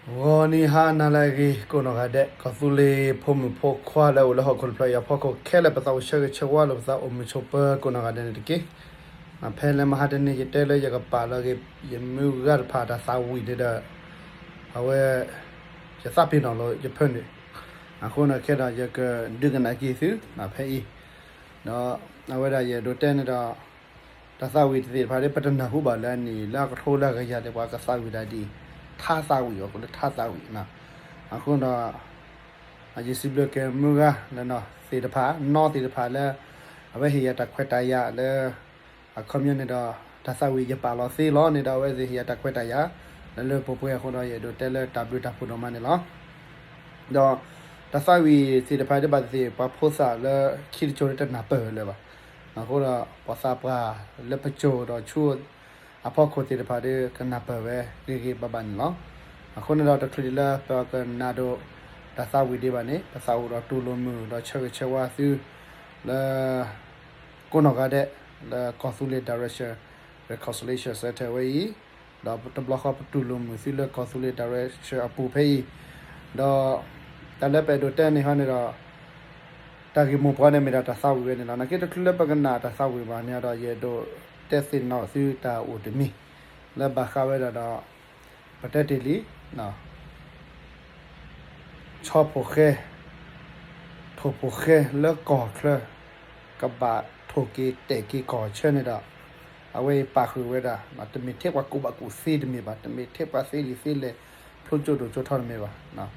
ဂီၤနံၤဟါနၤလၢအဂ့ၤ ကိးနီၢ်ဂၤဒဲး ကီၢ်သူလ့ၤဖိမုၣ်ဖိခွါလၢအအိၣ်လၢဟီၣ်ခိၣ်တဖျၢၣ်အံၤအဖီခိၣ်ခဲလၢာ် ပသးအိၣ်ဆၢဂ့ၤဆၢဝါလိာ်ပသးအိၣ်မုာ်ဆိးပၢၤကိးနီၢ်ဂၤဒဲးန့ၣ်တက့ၢ်. ဖဲလၢမဟါတနံၤ ယတဲလၢယကပာ်လီၤက့ၤ ယမုၢ်ဂၤတဖၣ်တၢ်သးဝံၣ်န့ၣ်ဒီး အဝဲ ယသးပ့ၤနီၣ်လီၤယဖၢနုာ် အဃိန့ၣ်ခဲဒီး ယကဒုးကနၣ်က့ၤသု ဖဲအံၤ ဒီးအဝဲဒၣ်ယအဲၣ်ဒိးတဲန့ၣ်ဒီး တၢ်သးဝံၣ်သ့ၣ်တဖၣ်ဒီး ပတနၢ်ဟူဘၣ်လၢအနံၣ်လၢအကထိလၢအကယၤဒီး ပှၤကသးဝံၣ်တၢ်ဒ်အံၤ ထါသးဝံၣ် အီၤကလၢထါသးဝံၣ် အဃိဒီး ယစံးဘျုးက့ၤမုၢ်ဂၤလၢနီၢ်သ့ၣ်တဖၣ် နီၢ်သ့ၣ်တဖၣ်လၢ အဝဲဟ့ၣ်ယၤတၢ်ခွဲးတၢ်ယာ်လၢ အခီပညီန့ၣ်ဒီး တၢ်သးဝံၣ်ယပာ်လီၤသ့လီၤန့ၣ်ဒီး အဝဲသ့ၣ်ဟ့ၣ်ယၤတၢ်ခွဲးတၢ်ယာ် လၢလၢပှဲၤပှဲၤအဃိဒီး ယအဲၣ်ဒိးတဲလၢတၢ်ဘျုးတၢ်ဖှိၣ်ဒိၣ်မးန့ၣ်လီၤ. ဒီးတၢ်သးဝံၣ်သ့ၣ်တဖၣ်ဒ်ဘၣ်သ့ၣ်သ့ၣ် ပှၤဖိသၣ်လၢခံတစိၤဒီးတနၢ်ပၢၢ်လၢၤဘၣ်. အဃိဒီး ပှၤသးပှၢ်လၢပစိၤဒီးဆူအဖီခိၣ်သ့ၣ်တဖၣ်ဒီး ကနၢ်ပၢၢ်ဝဲဂ့ၤဂ့ၤဘၣ်ဘၣ်န့ၣ်လီၤ. အဃိန့ၣ်ဒီးတချုးဒံးလၢပကနၣ်ဒိးတၢ်သးဝံၣ်ဒံးဘၣ်န့ၣ် ပသးအိၣ်ဒီးတူၢ်လိာ်မုာ်ဒီးဆၢဂ့ၤဆၢဝါသု လၢ ကိးနီၢ်ဂၤဒဲး လၢကီၢ်သူလ့ၤ Direction Reconciliation Center ဝဲအံၤ, ဒီးတဘျီဃီပတူၢ်လိာ်မုာ်သုလၢကီၢ်သူလ့ၤ Direction အပူၤဖဲအံၤ, ဒီး တၢ်လၢပအဲၣ်ဒိးတဲန့ၣ်ဟီန့ၣ်ဒီး တၢ်ဂ့ၢ်မိၢ်ပှၢ်န့ၣ်မ့ၢ်ဒၣ်တၢ်သးဝံၣ်ဝဲန့ၣ်လီၤ. နာ်က့တချုးလၢပကနၣ်တၢ်သးဝံၣ်ဘၣ်န့ၣ်ဒီး ယအဲၣ်ဒိးတဲသ့ၣ်နီၣ်သုတၢ်အိၣ်တမံၤ လၢဘၣ်ဃးဝဲဒၣ်ဒီး ပတဲတ့ၢ်လံ ဆီဖိၣ်ဃဲ ထိၣ်ဖိၣ်ဃဲလၢကီၢ်ချၢ ကဘၣ်ထိၣ်က့ၤတဲာ်က့ၤကီၢ်ဆၢန့ၣ်ဒီး အဝဲအံၤပာ်ဃုာ်ဝဲဒၣ် တမ့ၢ်ထဲပှၤကူၣ်ဘၣ်ကူၣ်သ့တမ့ၢ်ဘၣ်, တမ့ၢ်ထဲပှၤသ့လံာ်သ့လဲၢ် ဖျိကၠိဒိၣ်ကၠိထီတမ့ၢ်ဘၣ်.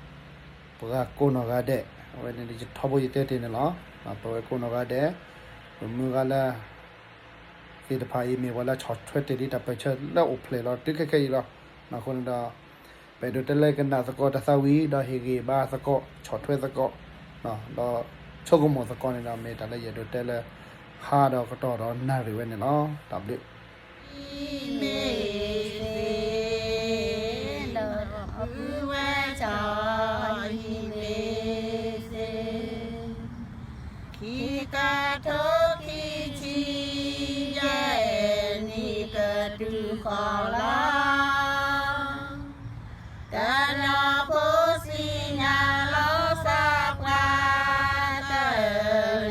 ပှၤကိးနီၢ်ဂၤဒဲး အဝဲန့ၣ်ယထီဘိယတဲတ့ၢ်န့ၣ်လီၤ. ပဝဲကိးနီၢ်ဂၤဒဲး ပမုၢ်ဂၤလၢ သ့ၣ်တဖၣ်အံၤမ့ၢ်ပှၤလၢဆီၣ်ထွဲတ့ၢ်လံတၢ်ပၢၢ်ဆၢလၢအိၣ်ဖျဲၣ်လီၤတုၤခဲခဲအံၤလီၤ. အဃိန့ၣ်ဒီး ပအဲၣ်ဒိးတဲလၢကနၣ်သကိးတၢ်သးဝံၣ် ဒီးဟ့ၣ်ဂံၢ်ဘါသကိး ဆီၣ်ထွဲသကိး ဒီးဆိကမိၣ်သကိးန့ၣ်ဒီး မ့ၢ်တၢ်လၢယအဲၣ်ဒိးတဲလၢ ဟါဒီးကတီၢ်ဒီးနၣ်ရံၣ်ဝဲန့ၣ်လီၤ. တၢ်ဘျုး မ့ၢ်သ့ၣ် ဒီးအပုၢ်ဝဲၢ်ဆီၣ်အံၤမ့ၢ်သ့ၣ် ခံကထိခံဆံယဲၢ်နံၣ်ကတုၤဃီၤလီၤ. ကညီဖိသ့ၣ်ညါလီၤသးပှၢ် က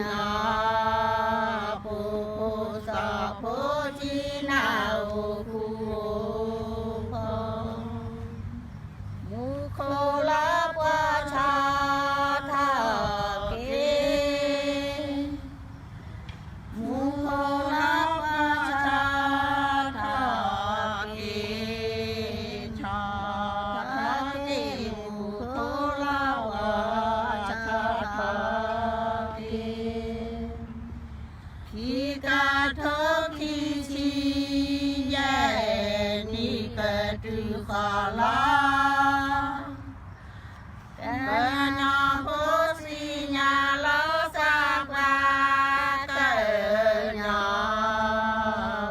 ညီဖိ ဖိသၣ်ဖိဆံးနၢ်အိၣ်ဃူအိၣ်ဖိး မူခိၣ်လၢပှၤဆီၣ်ထီၣ်က့ၤ မူခိၣ်လၢပှၤဆီၣ်ထီၣ်က့ၤ ဆီၣ်ထီၣ်က့ၤ မူခိၣ်လၢပှၤဆီၣ်ထီၣ်က့ၤ ခံကထိခံဆံယဲၢ်နံၣ်ကတုၤဃီၤလီၤ. ကညီဖိသ့ၣ်ညါလီၤသးပှၢ် ကညီ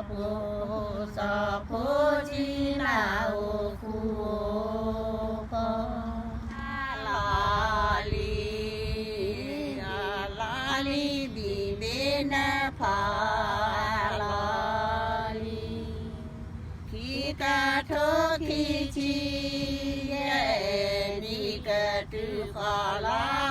ဖိ ဖိသၣ်ဖိဆံးနၢ်အိၣ်ဃူအိၣ်ဖိး လီၤလံ လီၤလံဘံၣ်ဘ့ၣ်နဖီလီၤလံ ခံကထိခံဆံယဲၢ်နံၣ်ကတုၤဃီၤလီၤ.